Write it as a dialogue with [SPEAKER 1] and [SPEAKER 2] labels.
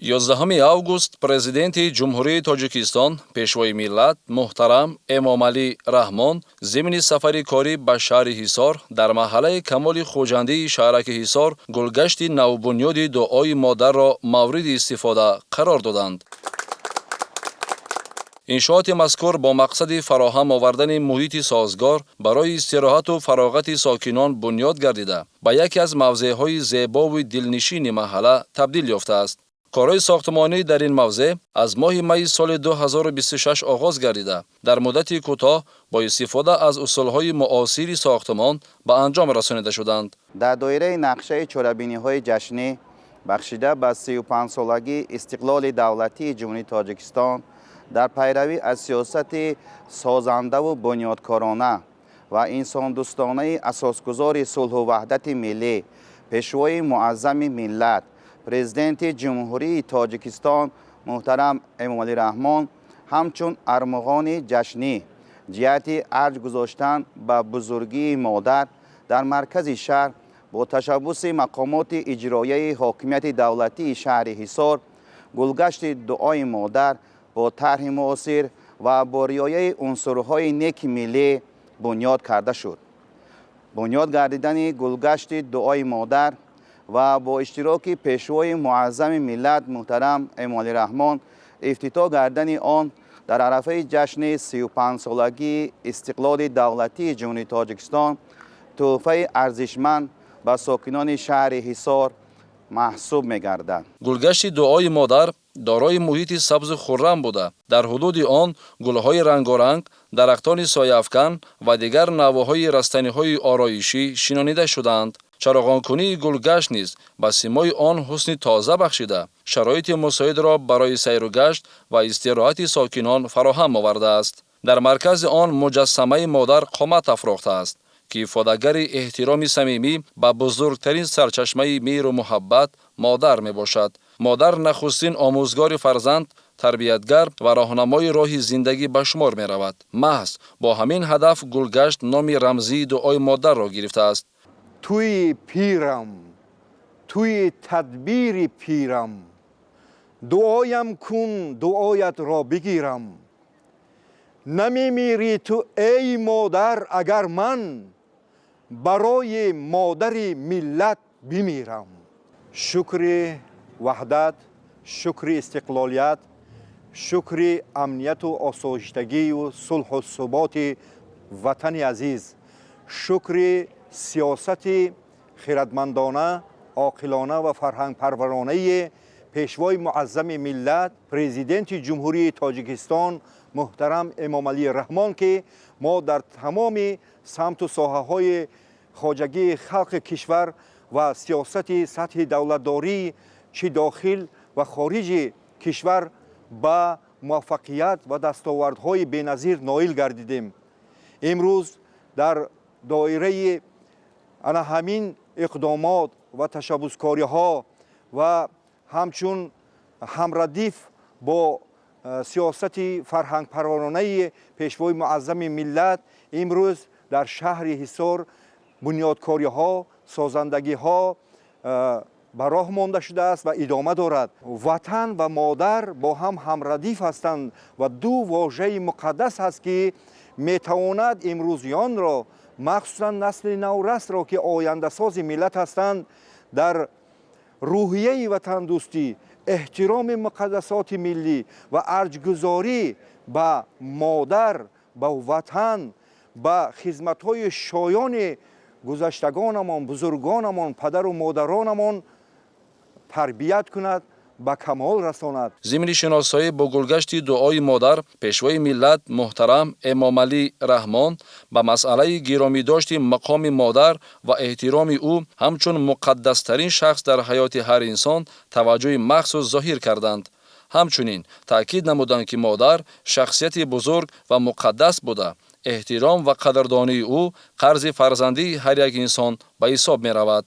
[SPEAKER 1] 11 август Президенти Ҷумҳурии Тоҷикистон, Пешвои миллат муҳтарам Эмомалӣ Раҳмон зимни сафари корӣ ба шаҳри Ҳисор дар маҳаллаи Камоли Хуҷандии шаҳраки Ҳисор гулгашти навбунёди Дуои модарро мавриди истифода қарор доданд. Иншооти мазкур бо мақсади фароҳам овардани муҳити созгор барои истироҳату фароғати сокинон бунёд гардида, ба яке аз мавзеъҳои зебову дилнишини маҳалла табдил ёфтааст. Корҳои сохтмонӣ дар ин мавзеъ аз моҳи майи соли 2026 оғоз гардида, дар муддати кӯтоҳ бо истифода аз усулҳои муосири сохтмон ба анҷом расонида шуданд.
[SPEAKER 2] Дар доираи нақшаи чорабиниҳои ҷашнӣ, бахшида ба 35-солагии истиқлоли давлатии Ҷумҳурии Тоҷикистон, дар пайравӣ аз сиёсати созандаву бунёдкорона ва инсондӯстонаи асосгузори сулҳу ваҳдати миллӣ, Пешвои муаззами миллат, Президенти Ҷумҳурии Тоҷикистон муҳтарам Эмомалӣ Раҳмон, ҳамчун армуғони ҷашнӣ ҷиҳати арҷ гузоштан ба бузургии модар дар маркази шаҳр бо ташаббуси мақомоти иҷроияи ҳокимияти давлатии шаҳри Ҳисор гулгашти Дуои модар бо тарҳи муосир ва бо риояи унсурҳои неки миллӣ бунёд карда шуд. Бунёд гардидани гулгашти Дуои модар ва бо иштироки Пешвои муаззами миллат муҳтарам Эмомалӣ Раҳмон ифтитоҳ гардани он дар арафаи ҷашни 35-солагии истиқлоли давлатии Ҷумҳурии Тоҷикистон тӯҳфаи арзишманд ба сокинони шаҳри Ҳисор маҳсуб мегардад.
[SPEAKER 1] Гулгашти Дуои модар дорои муҳити сабзу хуррам буда, дар ҳудуди он гулҳои рангоранг, дарахтони сояафкан ва дигар навъҳои растаниҳои ороишӣ шинонида шудаанд. Чароғонкунии гулгашт низ ба симои он ҳусни тоза бахшида, шароити мусоидро барои сайру гашт ва истироҳати сокинон фароҳам овардааст. Дар маркази он муҷассамаи модар қомат афрохтааст, ки ифодагари эҳтироми самимӣ ба бузургтарин сарчашмаи меҳру муҳаббат, модар мебошад. Модар нахустин омӯзгори фарзанд, тарбиятгар ва роҳнамои роҳи зиндагӣ ба шумор меравад. Маҳз бо ҳамин ҳадаф гулгашт номи рамзии Дуои модарро гирифтааст.
[SPEAKER 3] Туи пирам, туи тадбири пирам, дуоям кун, дуоятро бигирам. Намемирӣ ту, эй модар, агар ман барои модари миллат бимирам. Шукри ваҳдат, шукри истиқлолият, шукри амнияту осоиштагию сулҳу суботи ватани азиз, шукри сиёсати хирадмандона, оқилона ва фарҳангпарваронаи Пешвои муаззами миллат, Президенти Ҷумҳурии Тоҷикистон муҳтарам Эмомалӣ Раҳмон, ки мо дар тамоми самту соҳаҳои хоҷагии халқи кишвар ва сиёсати сатҳи давлатдорӣ, чӣ дохил ва хориҷи кишвар, ба муваффақият ва дастовардҳои беназир ноил гардидем. Имрӯз дар доираи ана ҳамин иқдомот ва ташаббускориҳо ва ҳамчун ҳамрадиф бо сиёсати фарҳангпарваронаи Пешвои муаззами миллат имрӯз дар шаҳри Ҳисор бунёдкориҳо, созандагиҳо ба роҳ монда шудааст ва идома дорад. Ватан ва модар бо ҳам ҳамрадиф ҳастанд ва ду вожаи муқаддас ҳаст, ки метавонад имрӯзиёнро, махсусан насли наврасро, ки ояндасози миллат ҳастанд, дар рӯҳияи ватандӯстӣ, эҳтироми муқаддасоти миллӣ ва арҷгузорӣ ба модар, ба ватан, ба хизматҳои шоёни гузаштагонамон, бузургонамон, падару модаронамон тарбият кунад, ба камол расонад.
[SPEAKER 1] Зимни шиносоӣ бо гулгашти Дуои модар Пешвои миллат муҳтарам Эмомалӣ Раҳмон ба масъалаи гиромидошти мақоми модар ва эҳтироми ӯ ҳамчун муқаддастарин шахс дар ҳаёти ҳар инсон таваҷҷӯҳи махсус зоҳир карданд. Ҳамчунин таъкид намуданд, ки модар шахсияти бузург ва муқаддас буда, эҳтиром ва қадрдонии ӯ қарзи фарзандии ҳар як инсон ба ҳисоб меравад.